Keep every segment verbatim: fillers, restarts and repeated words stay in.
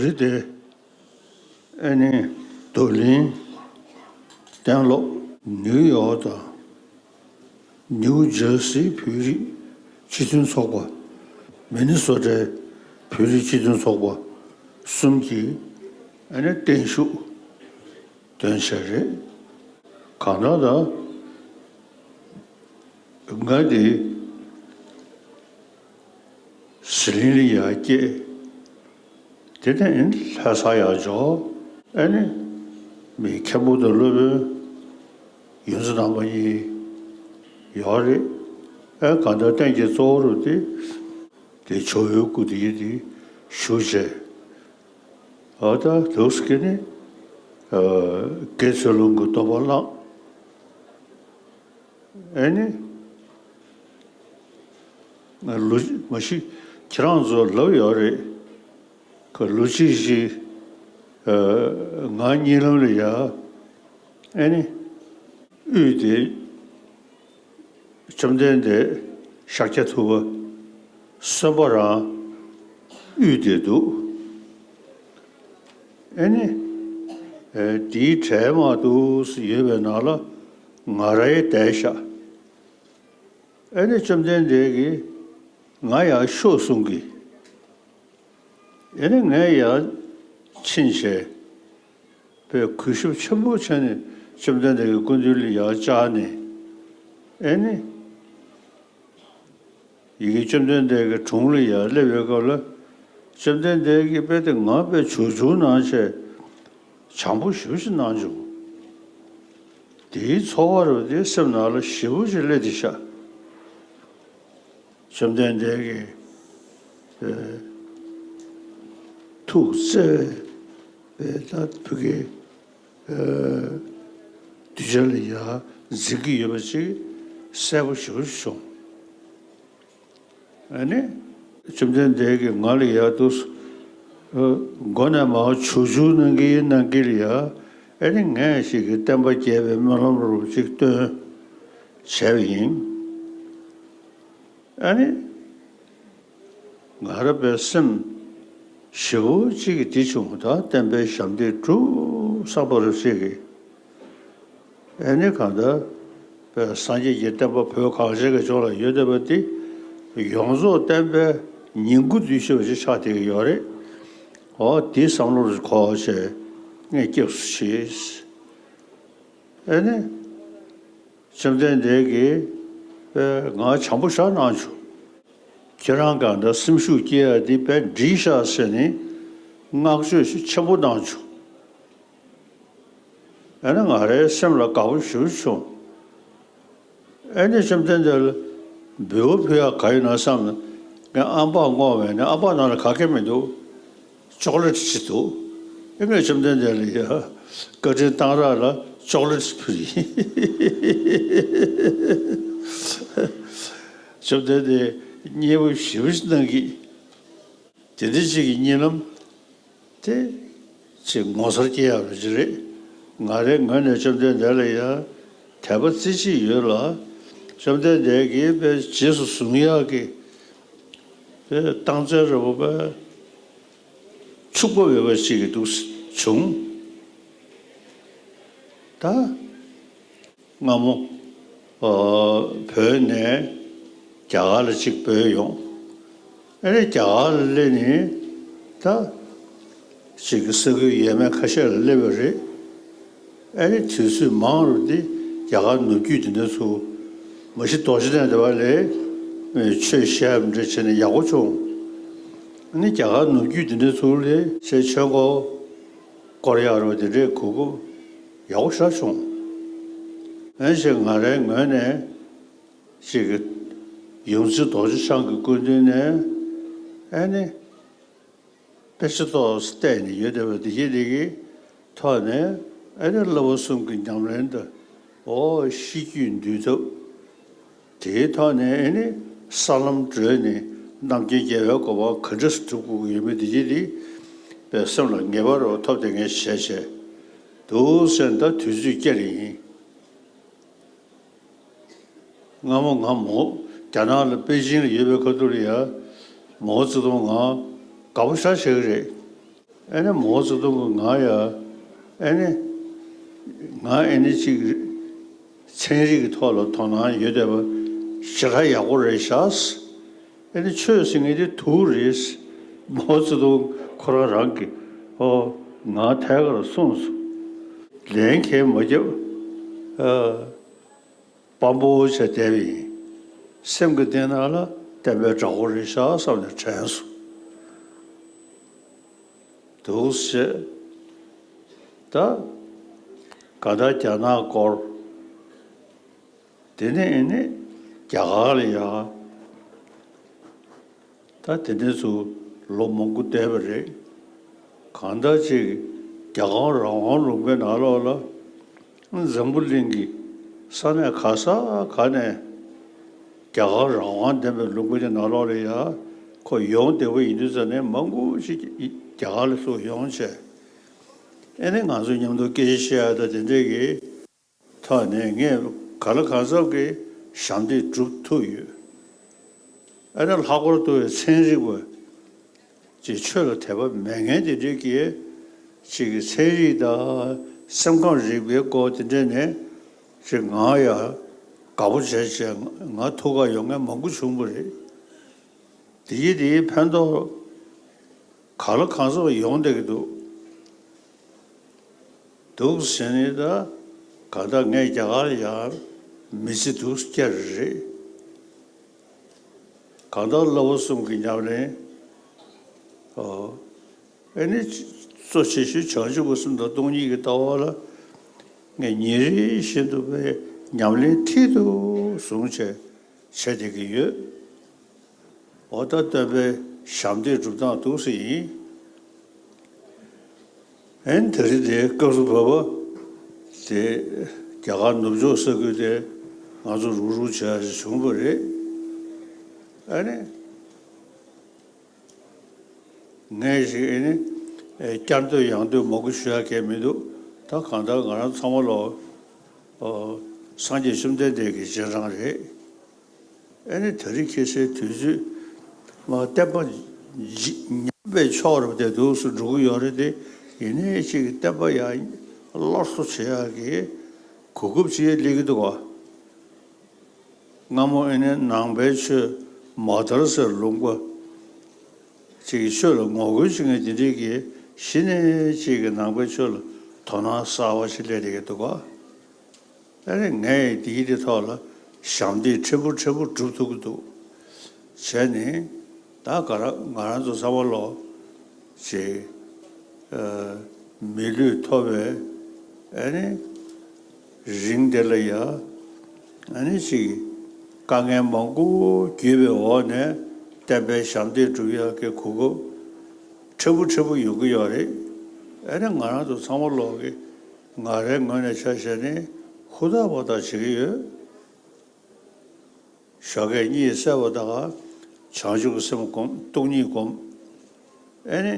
རི་དེ། ཨ་ནི། རྡོར་གླིང་། གཏན་སློབ། ནིའུ་ཡོག་དང་། ནིའུ་ཇར་སི་བོད་རིགས་སྤྱི་མཐུན་ཚོགས་པ། མི་ནི་སོ་ཊའི་བོད་རིགས་སྤྱི་མཐུན་ཚོགས་པ་གསུམ་གྱིས་ཨ་ནི་བརྟན་བཞུགས་འདོན་བྱས་རེད། གང་ལྟར་ད་ང་འདི་ཟི་ལིང་ལ་ཡར་སྐྱེས། དེ་ནས་ལྷ་ས་ཡར་འབྱོར། ཨ་ནི་མི་མཁན་པོ་དང་སློབ་དཔོན་ཡོངས་འཛིན་རྣམ་པ་གཉིས་ཡོད་རེད། ཨ་གང་ལྟར་བསྟན་རྒྱས་གཙོ་བོ་རུ་དེ་དེ་ཇོ་བོའི་སྐུ་དེ་ཡི་དེ་བཞུགས་བྱས། ཨ་ད་དུས་ཀྱི་ནི་དགེ་ཚུལ་སློང་གི་སྡོམ་པ་བླངས། ཨེ་ནི། ལོ་མ་གཞི་ཁྱེད་རང་ཚོ་ལབ་ཡོད་རེད། ཁོ་ལོ་གཅིག་གཅིག་ང་གཉིད་ལམ་ལ་ཡ། ཨེ་ནི། དབུས་དེ། བཅོམ་ལྡན་འདས་ཤཱཀྱ་ཐུབ་པ་གསོན་པོ་རང་དབུས་དེ་འདུག་ཨེ་ནི། ཨེ་དེའི་གྲལ་མ་འདུག་ཡོད་པའི་ནང་ལ་ང་རའི་བསྡད་ཤག་ཨེ་ནི་བཅོམ་ལྡན་འདས་ཀྱིས་ང་ཡར་ཤོག་གསུང་གི། ཨེ་ནི་ངས་ཡར་ཕྱིན་བྱས། པའི་གུས་ཞབས་ཆེན་པོ་བྱས་ནས་བཅོམ་ལྡན་འདས་ཀྱི་སྐུ་མདུན་ལ་ཡར་བཅར་ནས། ཨེ་ནི། ཡི་གེ་བཅོམ་ལྡན་འདས་ཀྱི་དྲུང་ལ་ཡར་སླེབས་པའི་སྐབས་ལ། བཅོམ་ལྡན་འདས་ཀྱིས་དཔེ་དེ་ང་དཔེ་བྱུང་བྱུང་གནང་བྱས། བྱམས་པོ་ཞེ་པོ་ཞིག་གནང་བྱུང་། དེའི་ཚོར་བ་རུ་དེ་སེམས་ནང་ལ་ཞེ་པོ་ཞིག་སླེབས་ཏེ་ཤག་བཅོམ་ལྡན་འདས་ཀྱི་ཨེ་ཐུགས་བརྩེ་བའི་ད་ཕ་གི་ཨེ་གདུལ་བྱ་ལ་ཡ་འཛིན་གྱི་ཡོད་པ་ཅིག་གསལ་པོ་ཞེ་པོ་ཞིག་བྱུང་། ཨ་ནི་བཅོམ་ལྡན་འདས་ཀྱིས་ང་ལ་ཡ་དུ་ཨེ་མགོ་ནས་མར་ཆུ་ཆུ་གནང་གི་གནང་གི་ལ་ཡ། ཨ་ནི་ངས་ཞིག་གི་བསྟན་པ་རྒྱས་པའི་སྨོན་ལམ་རུ་ཅིག་བཏོན་བྱས་པ་ཡིན། ཨ་ནི། ང་ར་པའི་སེམས་ཞེ་པོ་གཅིག་གིས་དེ་བྱུང་ད་བསྟན་པའི་ཞབས་འདེགས་གྲུབ་བསམ་པ་རུ་ཞིག་གིས། ཨེ་ནི་གང་ལྟར་པའི་སངས་རྒྱས་ཀྱི་བསྟན་པ་བོད་གངས་ཅན་གྱི་ལྗོངས་ལ་ཡོད་བསྡད་པ་དེ་ཡོངས་རྫོགས་བསྟན་པའི་ཉིང་ཁུ་འདུས་ཤེས་པ་ཞིག་ཆགས་བསྡད་ཀྱི་ཡོད་རེད། འོ་དེ་བསམ་བློ་རུ་འཁོར་བྱས་ངས་སྐྱབས་སུ་མཆི། ཨེ་ནི། བཅོམ་ལྡན་འདས་ཀྱིས་ང་བྱམས་པོ་ཞེ་གནང་བྱུང་། ཁྱེད་རང་གང་འདྲ་སེམས་ཤུགས་སྐྱེ་ཡ་འདི་དཔེ་འགྲིག་ཤག་ཟེར་ནས་བསྔགས་བརྗོད་ཤུགས་ཆེན་པོ་གནང་བྱུང་། ཨ་ནི་ང་རའི་སེམས་ལ་དགའ་པོ་ཞེ་པོ་བྱུང་། ཨ་ནི་བཅོམ་ལྡན་འདས་ལ་འབུལ་བ་ཕུལ་ཡ་ག་ཡོད་ན་བསམ་ནས་ངས་ཨམ་ཕག་བསྔོགས་པས་ནི་ཨམ་ཕག་ནང་ལ་ག་གེ་མི་འདུག་ཅོག་ལེ་ཊི་ཅིག་འདུག་ཨེ་ངས་བཅོམ་ལྡན་འདས་ལ་ཡ། བཀའ་དྲིན་གཏང་རག་ལ་ཅོག་ལེ་ཊི་ཕུལ་ཡིན། བཅོམ་ལྡན་འདས་མཉེས་པོ་ཞེ་པོ་ཞིག་གནང་གི། དེ་འདྲ་ཅིག་གི་གཉིད་ལམ་དེ་ཅིག་ངོ་མཚར་སྐྱེ་ཡག་རེད་ཅིག་རེད། ང་རའི་ངོས་ནས་བཅོམ་ལྡན་འདས་ལ་ཡ་དད་པ་རྩེ་གཅིག་ཡོད་ལ། བཅོམ་ལྡན་འདས་ཀྱིས་དཔེ་རྗེས་སུ་བཟུང་ཡག་གི་དཔེ་རྟགས་མཚན་རེ་བོ་དཔེ་ཕྱུག་པོ་ཡོད་པ་ཞིག་གི་འདུག་བྱུང་། ད་སྔ་མོ་ཨ་བོད་ནས་རྒྱ་གར་ལ་གཅིག་བྲོས་ཡོང་། ཨ་ནི་རྒྱ་གར་ལ་སླེབས་ནས་ད་གཅིག་གི་ས་ཁུལ་ཡས་མས་ཁ་ཤས་ལ་སླེབས་པ་རེད། ཨ་ནི་དུས་ཚོད་མང་རུ་དེ་རྒྱ་གར་ནུབ་རྒྱུད་དེ་འདྲ་ཚོ་མ་གཞི་རྡོ་རྗེ་གདན་དེ་བ་ལས་ཆོས་བཤད་པ་འདྲ་བྱས་ནས་ཡག་པོ་བྱུང་། ཨ་ནི་རྒྱ་གར་ནུབ་རྒྱུད་དེ་འདྲ་ཚོ་ལས་ཆེས་ཆོས་འཁོར་སྐོར་ཡག་རུ་དེ་འདྲའི་གོ་སྐབས་ཡག་པོ་ཞེ་བྱུང་། ཨ་ནི་ང་རའི་ངོས་ནས་ཅིག་གི་ཡོངས་འཛིན་རྡོ་རྗེ་འཆང་གི་སྐུ་མདུན་ནས་ཨ་ནི། དཔེ་ཆ་ཏོག་ཙམ་བལྟས་ནས་ཡོད་བསྡད་པ་འདི་ཡིན་འདི་གི་ཐོག་ནས་ཨེ་ནི་བསླབ་པ་གསུམ་གྱི་ཉམས་ལེན་དང་འོ་ཤེས་རྒྱུད་འདུལ་ཐབས་དེའི་ཐོག་ནས་ཨེ་ནི་ས་ལམ་བགྲོད་ནས་རྣམ་མཁྱེན་རྒྱལ་བའི་གོ་འཕང་ག་འདྲ་སེ་སྒྲུབ་དགོས་ཀྱི་ཡོད་མེད་འདི་ཡིན་འདི་དཔེ་སེམས་ལ་ངེས་པ་རུ་ཐོབ་བསྡད་མཁན་ཞིག་བྱས་བྱས་འདུག་ཟེར་ད་དུས་ཚོད་བསྐྱལ་ཡིན། སྔ་མོ་ང་མོ་རྒྱ་ནག་ལ་པེ་ཅིང་ལ་ཡོད་པའི་ཁ་ཐུག་ལ་ཡ་མོ་ཙེ་ཏུང་ང་དགའ་པོ་ཞེ་དྲག་བྱེད་ཀྱི་རེད། ཨེ་ནི་མའོ་ཙེ་ཏུང་གིས་ང་ཡ་ཨེ་ནི་ང་ཨེ་ནི་ཅིག་ཚན་རིག་གི་ཐོག་ལ་དོ་སྣང་ཡོད་བསྡད་པ་ཞེ་དྲག་ཡག་པོ་རེད་ཤག་ཨེ་ནི་ཆོས་ཟེར་མཁན་དེ་དུག་རེད། མའོ་ཙེ་ཏུང་ཁོ་རང་རང་གིས་ཨོ་ང་ཐད་ཀར་གསུངས་སོང་། ལན་ཁྱེད་མ་རྒྱབ། ཨ། དཔང་པོ་བྱས་བསྡད་པ་ཡིན། སེམས་ཀྱི་གཏིང་ནང་ལ་བསྟན་པའི་དགྲ་བོ་རེད་ཤག་བསམ་ནས་དྲན་སོང་། འདུག་སེ། ད་ག་ད་རྒྱ་ནག་སྐོར། དེ་ནས་ཨེ་ནི་རྒྱ་གར་ལ་ཡ། ད་དེ་འདྲ་ཚོ་ལོ་མང་པོ་བསྡད་པ་རེད། གང་ལྟར་ཅིག་རྒྱ་གར་རང་དབང་ལུང་པའི་ནང་ལོགས་ལ་འཛམ་བུ་གླིང་གི་ས་གནས་ག་ས་ག་ནས་རྒྱ་གར་རང་དབང་ལྡན་པའི་ལུང་པ་དེ་ནང་ལོགས་ལ་ཡ་ཁོ་ཡོང་བསྡད་པ་ཡིན་དུས་ཙ་ནས་མང་པོ་ཞིག་རྒྱ་གར་ལ་ཚུར་ཡོང་བྱས། ཨེ་ནི་ང་ཚོ་མཉམ་དུ་སྐད་ཆ་བཤད་ཡ་ད་དེ་འདྲས་ཀྱི། ཐོག་ནས་ངས་གང་ལ་གང་འཚམ་གྱི་ཞབས་འདེགས་སྒྲུབ་ཐུབ་ཡོད། ཨ་ནི་ལྷག་པར་དུ་ཚན་རིག་པ་ཅིག་ཆོས་ལ་དད་པ་མེད་མཁན་དེ་འདྲས་ཀྱིས་ཅིག་གི་ཚན་རིག་དང་སེམས་ཁམས་རིག་པའི་སྐོར་དེ་འདྲས་ནས་ཅིག་ང་ཡ་དགའ་པོ་བྱས་བྱས་ང་ཐུག་ག་ཡོང་མཁན་མང་པོ་བྱུང་བ་རེད། དེ་ཡིས་དེ་ཡིས་ཕན་ཐོགས་གང་ལ་གང་འཚམ་ཡོང་བསྡད་ཀྱི་འདུག་འདུག་ཟེར་ནས་ད་ག་ད་ངས་རྒྱ་གར་ཡང་མི་ཚེ་འདུག་བསྐྱལ་རེད། གང་ལྟར་བསླབ་པ་གསུམ་གྱི་ཉམས་ལེན། ཨོ། ཨེ་ནི་གཙོ་ཆེ་ཤོས་བྱང་ཆུབ་ཀྱི་སེམས་དང་སྟོང་ཉིད་ཀྱི་ལྟ་བ་ལ་ངས་ཉིན་རེ་བཞིན་དུ་པའི་ཉམས་ལེན་མཐིལ་དུ་བཟུང་བྱས་བྱེད་བསྡད་ཀྱི་ཡོད། འོ་ད་སྟོན་པའི་ཞབས་འདེགས་སྒྲུབ་སྟངས་འདུག་སེ་ཡིན། ཨན་དེ་རིང་དེ་སྐབས་སུ་བབ་པ་དེ་རྒྱ་གར་ནུབ་ཕྱོགས་ས་ཁུལ་དེ་ང་ཚོ་རུག་རུག་བྱས་བྱུང་བ་རེད། ཨ་ནི་ངས་ཞིག་ཨ་ནི་བསྐྱར་ཟློས་ཡང་ཟློས་མང་པོ་ཞུ་ཡ་གང་མི་འདུག་ད་གང་ལྟར་ང་རང་ཚང་མ་ལོ་སངས་རྒྱས་བཅོམ་ལྡན་འདས་ཀྱི་རྗེས་འབྲང་རེད། ཨེ་ནི་དེ་རིང་ཁ་སང་དུས་ཚོད་མ་བསྟན་པ་ཉམས་པའི་ཕྱོགས་རུ་དེ་འདུག་སེ་འགྲོ་གི་ཡོད་རེད་དེ། ཡིན་ནའི་ཅིག་བསྟན་པ་ཡང་སླར་གསོ་བྱེད་ཡག་གི་གོ་སྐབས་ཅིག་སླེབས་ཀྱི་འདུག་ག་སྔ་མོ་ཨེ་ནི་ནང་པའི་ཆོས་མ་དར་སའི་ལུང་པ་ཅིག་གི་ཆོས་ལ་ངོ་རྒོལ་བྱེད་མཁན་དེ་འདྲས་ཀྱིས་གཞི་ནས་ཅིག་གི་ནང་པའི་ཆོས་ལ་དོ་སྣང་གསར་བ་ཞིག་སླེབས་བསྡད་ཀྱི་འདུག་ག་ཨ་ནི་ངས་དེའི་དེ་ཐོག་ལ་ཞབས་འདེགས་ཕྲན་བུ་ཕྲན་བུ་སྒྲུབ་ཐུབ་ཀྱི་འདུག་བྱས་ནས་ད་ག་ར་ང་རང་ཚོ་ཚང་མ་ལོ་ཅིག་མི་ལུས་ཐོབ་པའི་ཨ་ནི་རིང་དེ་ལ་ཡ་ཨ་ནི་ཅིག་དཀའ་ངལ་མང་པོ་བརྒྱུད་པའི་འོག་ནས་བསྟན་པའི་ཞབས་འདེགས་སྒྲུབ་ཡག་གི་གོ་སྐབས་ཕྲན་བུ་ཕྲན་བུ་ཡོང་གི་ཡོད་རེད། ཨ་ནི་ང་རང་ཚོ་ཚང་མ་ལོ་གི་ང་རའི་ངོས་ནས་ཆ་བཞག་ནས་ཧུར་ཐག་པ་ཐག་བྱེད་ཀྱི་ཡོད། ཞོགས་ཀས་གཉིད་སད་པ་དང་བྱང་ཆུབ་ཀྱི་སེམས་སྒོམ། སྟོང་ཉིད་སྒོམ། ཨེ་ནི་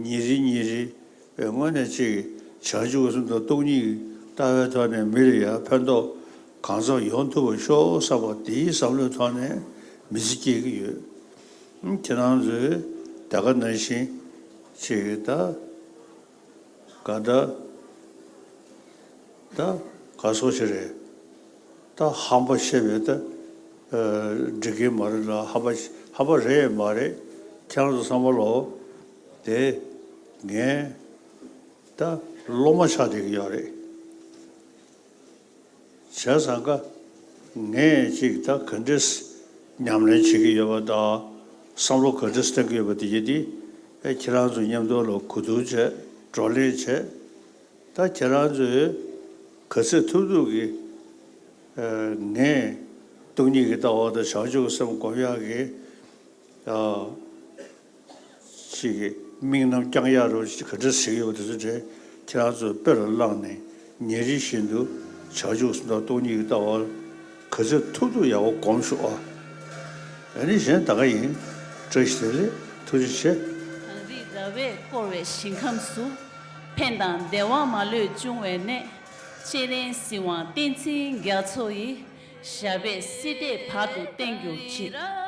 ཉིན་རེ་ཉིན་རེ་བའི་ངོས་ནས་ཅིག་བྱང་ཆུབ་ཀྱི་སེམས་དང་སྟོང་ཉིད་ཀྱི་ལྟ་བའི་ཐོག་ནས་མི་ལ་ཡང་ཕན་ཐོགས་གང་འཚམ་ཡོང་ཐུབ་པར་ཤོག་བསམ་པ་དེའི་བསམ་བློའི་ཐོག་ནས་མི་ཚེ་སྐྱེལ་གྱི་ཡོད། ཁྱེད་རང་ཚོས་ད་ག་ནང་བཞིན་ཅིག་ད། ག་ད། ད་ག་སོ་ཞིག་རེད། ད་ཧམ་པ་བཤད་པའི་ད་འགྲིག་གི་མ་རེད་ལ། ཧམ་པ་ཧམ་པ་རེད་མ་རེད། ཁྱེད་རང་ཚོ་བསམ་བློ་དེ་ངས་ད་སློབ་མ་ཆགས་བསྡད་ཀྱི་ཡོད་རེད། བྱས་ཙང་ཀ་ངས་ཅིག་ད་ག་འདྲས་ཉམས་ལེན་བྱེད་ཀྱི་ཡོད་པ་དང་བསམ་བློ་ག་འདྲས་བཏང་གི་ཡོད་པ་དེ་ཡིན་ཏེ། ཨེ་ཁྱེད་རང་ཚོ་མཉམ་དུ་ལ་གོ་བསྡུར་བྱས། བགྲོ་གླེང་བྱས། ད་ཁྱེད་རང་ཚོས་ག་ཚོད་ཐུབ་ཐུབ་ཀྱིས་ངས་སྟོང་ཉིད་ཀྱི་ལྟ་བ་དང་བྱང་ཆུབ་ཀྱི་སེམས་སྒོམ་ཡག་གི་ཅིག་གི་དམིགས་རྣམ་བསྐྱང་ཡག་རུ་ག་འདྲ་ཞིག་ཡོད་པ་དེ་ཚོ་དེ་ཁྱེད་རང་ཚོས་དཔེ་ལ་བླངས་ནས་ཉིན་རེ་བཞིན་དུ་བྱང་ཆུབ་སེམས་དང་སྟོང་ཉིད་ཀྱི་ལྟ་བ་ག་ཚོད་ཐུབ་ཐུབ་ཡག་པོ་སྒོམ་ཤོག་ཨ། ཨ་ནི་གཞན་ད་ག་ཡིན། བཀྲ་ཤིས་བདེ་ལེགས། ཐུགས་རྗེ་ཆེ། གངས་རི་ར་བས་བསྐོར་བའི་ཞིང་ཁམས་སུ། ཕན་དང་བདེ་བ་མ་ལུས་འབྱུང་བའི་གནས། སྤྱན་རས་གཟིགས་དབང་བསྟན་འཛིན་རྒྱ་མཚོ་ཡི། ཞབས་པད་སྲིད་མཐའི་བར་དུ་བརྟན་གྱུར་ཅིག།